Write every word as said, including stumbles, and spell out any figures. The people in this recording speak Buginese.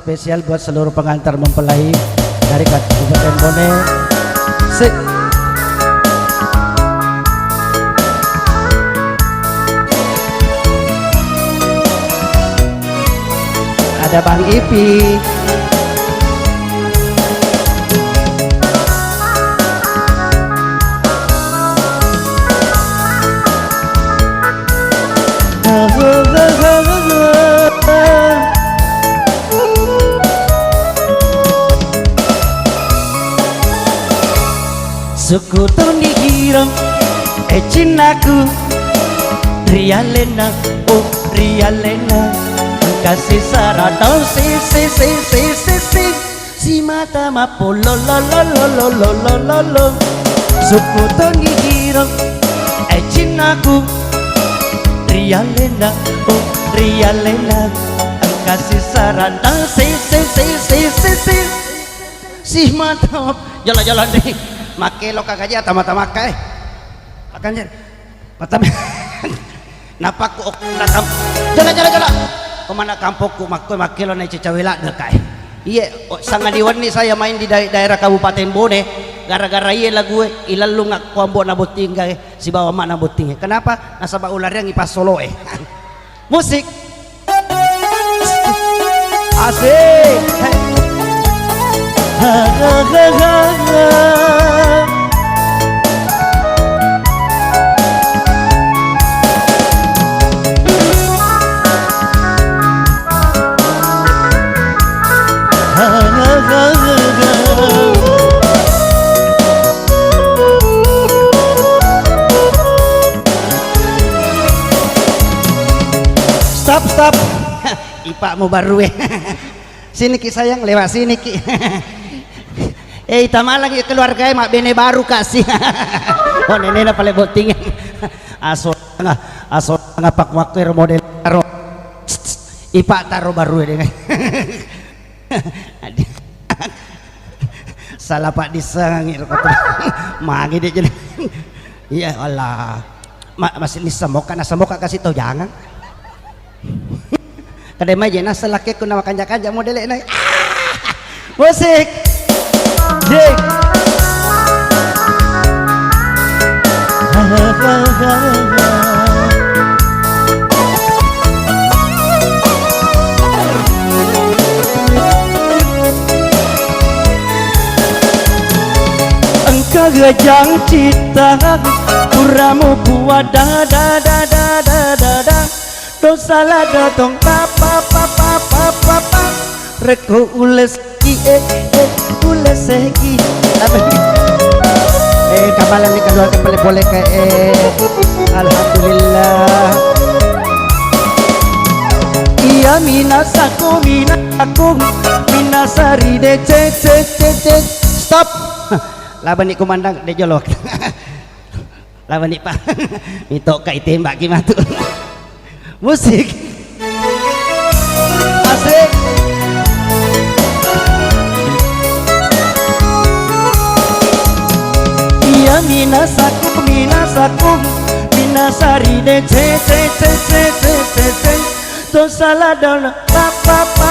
Spesial buat seluruh pengantar mempelai dari Kabupaten Bone. Se- Ada Bang Ipi. Sukku toni hiro, eh, cinnaku, ri alenna, oh, ri alenna, engka sisara tau si, si, si, si, si, si, simata mappo lo, lo, lo, lo, lo, lo, lo, lo, lo. Sukku toni hiro, eh, cinnaku, ri alenna, oh, ri alenna, engka sisara tau si, si, si, si, si, si. Si mantap. Jolo-jolo ni. Makkelo ka gaji tama-tamakka, eh. Makanya. Matama. Napakku ok-, nakam-, jolo-jolo-jolo. Komana kampokku makko makkelo na cecawela de ka, eh. Iye, oh, sangadi wenni saya main di dae-, daerah Kabupaten Bone, gara-gara iye lagu e, ilellung akko ambo na botting gae, sibawa ma na botting e. Kenapa? Nasaba ulariang ipassolo e. Musik. Asik. Stop, stop. Ipakmu baru e. Siniki sayang, lewat siniki. Eh, ita malang keluarga e, mabbene baru kasi. Oh, nenena pale botting. Aso nga, aso nga pak waktu model taro. Ipak taro baru e dengan. Salah pak disangi ro koto. Magi de jadi. Iya Allah. Ma-, masih ni semoka, na semoka kasih tau jangan. Kada mai je na selakekku na makanja-kanja modele na. Musik. Dik. Engka gajang cita puramu kuat da da da da da da da. Dosa lada tong pa pa pa pa pa pa pa. Rekko uleseki, eh, eh, uleseki. Apa? Eh, kapalang ni keluarga pole-pole ke, eh. Alhamdulillah. Iya minasaku, minasaku, minasari de ce ce ce ce. Stop. Labani komandan de jolok. Lawan ni pa. Mitoka itembak ki matu. Musik. Asik. Iya minasaku, minasaku, minasari de ce ce ce ce ce ce ce. To salah dona pa pa pa